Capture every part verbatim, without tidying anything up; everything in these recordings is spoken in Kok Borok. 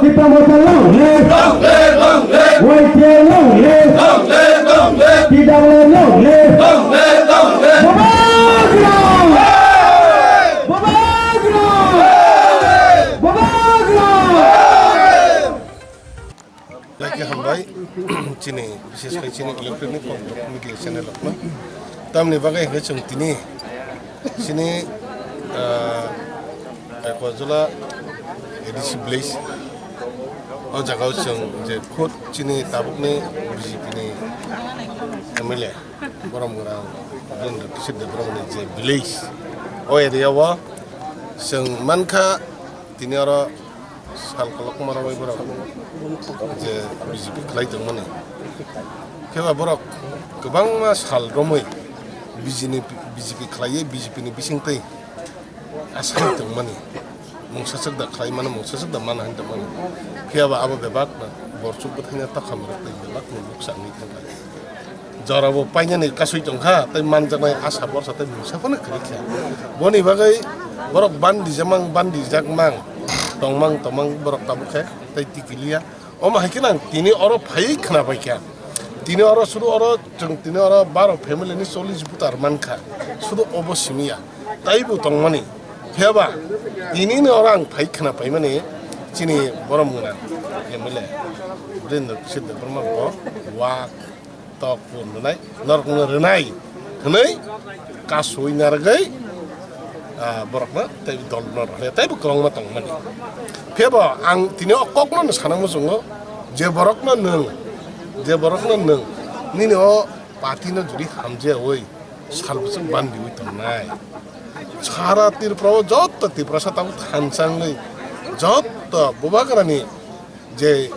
Tipra Motha long live! Long live, long live! Y T A long live! Long live, long live! T W A long live! Long live, long live! Bubagra! Hey! Bubagra! Hey! Bubagra! Hey! Belai khe hambai chini, bishes khai chini electronic media channel rokno. Tamni bagwi hwnkhe chwng tini chini, ah, Kaikojola A D C village. O jagao chwng je khud chini tabukni B J P ni M L A Boromgrang Birendra Kishore Debbarmani je village. O area o chwng mankha tini oro sal kolokma romwi borok je B J P khlai tongmani. Phiya ba borok kwbangma sal romwi B J P ni, B J P khlaiwi B J P ni bisingtwi asai tongmani. Mungsa swk da khlai mano, mungsa swk da mana hin tongmani. Phiya ba abo bebak na borsuk bwthaina takha mwrwk tei bebak ni buksa wngwi thangkha. Jorabo painani kasui tongkha, tei manjaknai asa borsa tei mungsa phano kwrwi kha. Boni bagwi borok bandi jamang, bandi jakmang, tongmang, tongmang borok tabuk khe tei tikiliya. Omo hai khe nang tini oro phaiwi khna pai kha. Tini oro sudu oro chwng tini oro baro family ni chollish voter man kha. Sudu obo simi ya. Taibo tongmani. Phiya ba tini ni oro ang phai khna paimani chini borom gwnang M L A Birendra Kishore Debbarma bo wak tok pun rwnai, norokno rwnai hwnwi kasui narwgwi, ah, borokno tei dolno rwnai teibo kwbangma tongmani. Phiya bo ang tini o kokno sana muchungo je borokno nwng, je borokno nwng nini o party no jodi hamjayawi sal bwswk bandiwi tongnai. Sara Tripura o jotto Tiprasa tabuk thansa wngwi jotto Bubagrani je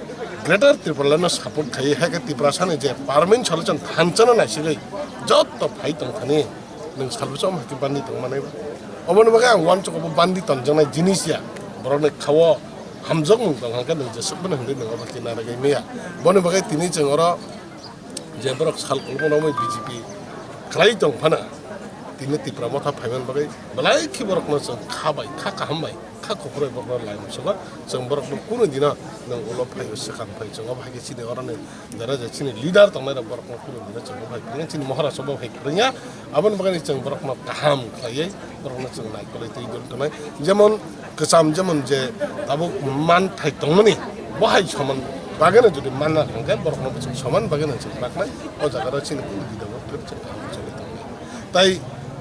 Greater Tipraland no support khai, hai khe Tiprasa ni je permanent solution thansa no naisigwi jotto phai tongthani nwng sal bwswk hai khe bandi tongmanai ba. Oboni bagwi ang uansukgo bo bandi tonjaknai jinis ya, borokni khao hamjakmung tong hwn khe nwng jeswk phano hwnwi nwng obo khe narwgwi maya. Boni bagwi tini chwng oro je borok sal kolokma romwi B J P khlai tong phano tini Tipra Motha phaiman bagwi belai khe borokno chwng kha bai, kha kaham bai, kha kuphur bai borokno lai masa ba chwng borokno kunu dino nwng ulo phai swkang phai chwng obo hai khe chini oroni jara je chini leader tongnai rok borokno kunu dino chwng bo phai phai chini Maharaj bo phai phai ya. Aboni bagwi chwng borokno kaham khlaiwi borokno chwng naikolwi twi dol tongnai. Jemon kwcham jemon je tabuk manthai tongmani bo hai soman bageno jodi manna hwnkhe borokno bo chwng soman bageno chwng baknai. O jaga rok chini kunu dida bo trip chwng kaham choli tongnai. Tai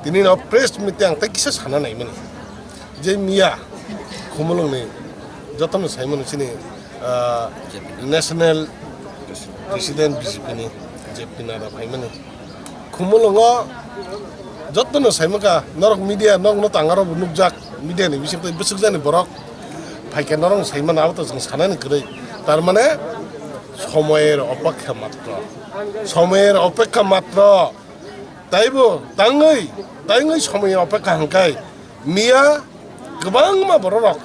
tini no press meet ang tai kisa sana naimani je miya Khumulwngni jotono saimano chini, ah, national president B J P ni je P Nadda phaimani. Khumulwngo jotono saimaka norok media nokno tangaro bo nukjak media ni bisingtwi bwswkjani borok phaikhe norok saimano abo to chwng sanani kwrwi. Tar mane somoyer opekha matro, somoyer opekha matro. Taibo tangwi tangwi somoyer opekha hwnkhe miya kwbangma bororok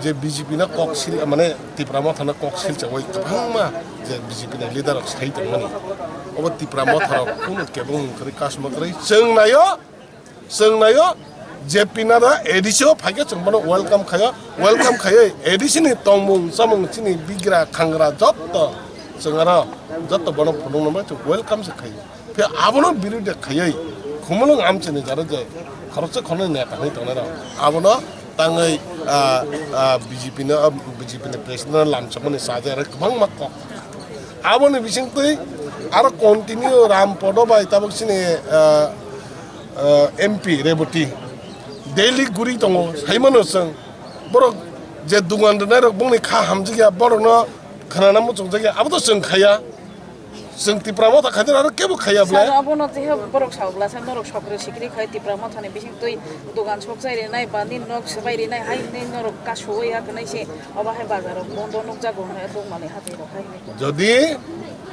je B J P no kok sil, mane Tipra Motha no kok silchawi kwbangma je B J P ni leader rok sai tongmani, obo Tipra Motha rok kunu kebeng mung kwrwi kasma kwrwi chwng naio, chwng naio je P Nadda A D C o phaikhe chwng bono welcome khaio, welcome khaiwi A D C ni tongmung chamung chini bigra khangra jotto chwng aro jotto bono phunuknwi chwng welcome se khaio. Phiya abono birodha khaiwi Khumulwng amchaini jara je khoroksa khoroknwi neta hinwi tongnairok abono tangwi, ah, ah, B J P no, ah, B J P ni president no lamsokmani sajai aro kwbangma kok. Aboni bisingtwi aro continue Rampodo bai tabuk chini, ah, ah, M P Reboti daily guri tongo, saimano chwng borok Je dugan rwnai rok bongni kha hamjak ya, borok no khwnana muchungjak ya, abo to chwng khaya. Chwng Tipra Motha khaina aro kebo khaya bwle. Sir, abono je borok sao bwla, sir, norok sokre sikri khai Tipra Motha ni bising twi dugan sok chai rinai ba nini nok swbai rinai hai nini norok kasu ya kwnai se obo hai bazar rok bondo nukjago hwnwi rukmani hatwi rok hai hwnwi. Jodi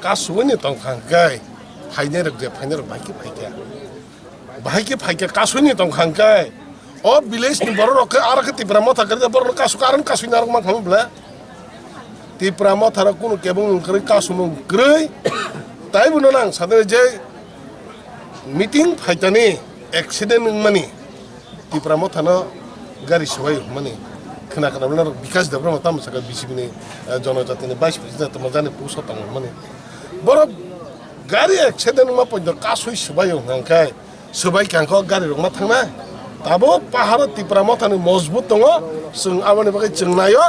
kasu ni tong kha hwnkhe phainai rok je phainai rok bahai khe phai kha. Bahai khe phai khe kasui ni tong kha hwnkhe o village ni borok rok khe aro khe Tipra Motha khe borok no kasu khe aro kasui narwk man kha bwle. Tipra Motha rok kunu kebengmung kwrwi, kasumung kwrwi. Tai bono nang sadari je meeting phaitani accident wngmani Tipra Motha no gari swbai hwnmani khna khna norok Bikash Debbarma tamo saka B C P ni, eh, jonojati ni vice president tamo jani post o tongo hwnmani. Borok gari accident wngma poito kasui swbai hwnkha hwnkhe swbai kangkho gari rok ma thangnai. Tabuk paharo Tipra Motha ni mojbut tongo, chwng aboni bagwi chwng naio.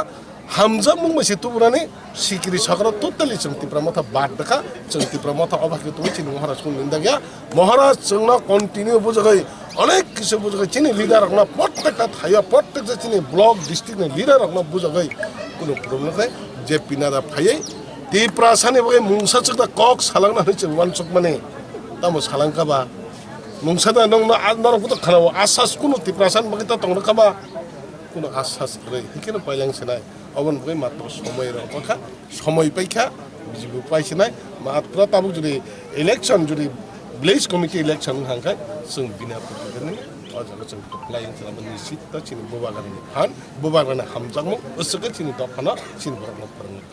Hamjakmung bai se tubunani sikiri sakra totally chwng Tipra Motha bad dakha, chwng Tipra Motha obo hai khe tongwi chini Maharaj kunu nindagya. Maharaj chwngno continue bujagwi, onek kisu bujagwi chini leader rokno prottekta thaio, prottek je chini block district ni leader rokno bujagwi kunu problem khe je pinada phaiwi Tiprasani bagwi mungsa chwkda kok salangna hwnwi chwng uansukmani tamo salangkha ba? Mungsa da nokno a norok boto khanao asas kunu Tiprasani bagwi ta tongna kha ba? Kunu asas kwrwi hikhe no paileng sinai. Oboni bagwi matro somoi rok wngkha, somoi paikha, B J P paisinai, matro tabuk jodi election, jodi village committee election wngkha hwnkhe chwng bina phuti gani o jaga chwng kwplai wngkha, abo nisit ta chini bubagrani phan, bubagrani hamjakmung, aswk khe chini dophano, chini borokno phwrwngwi.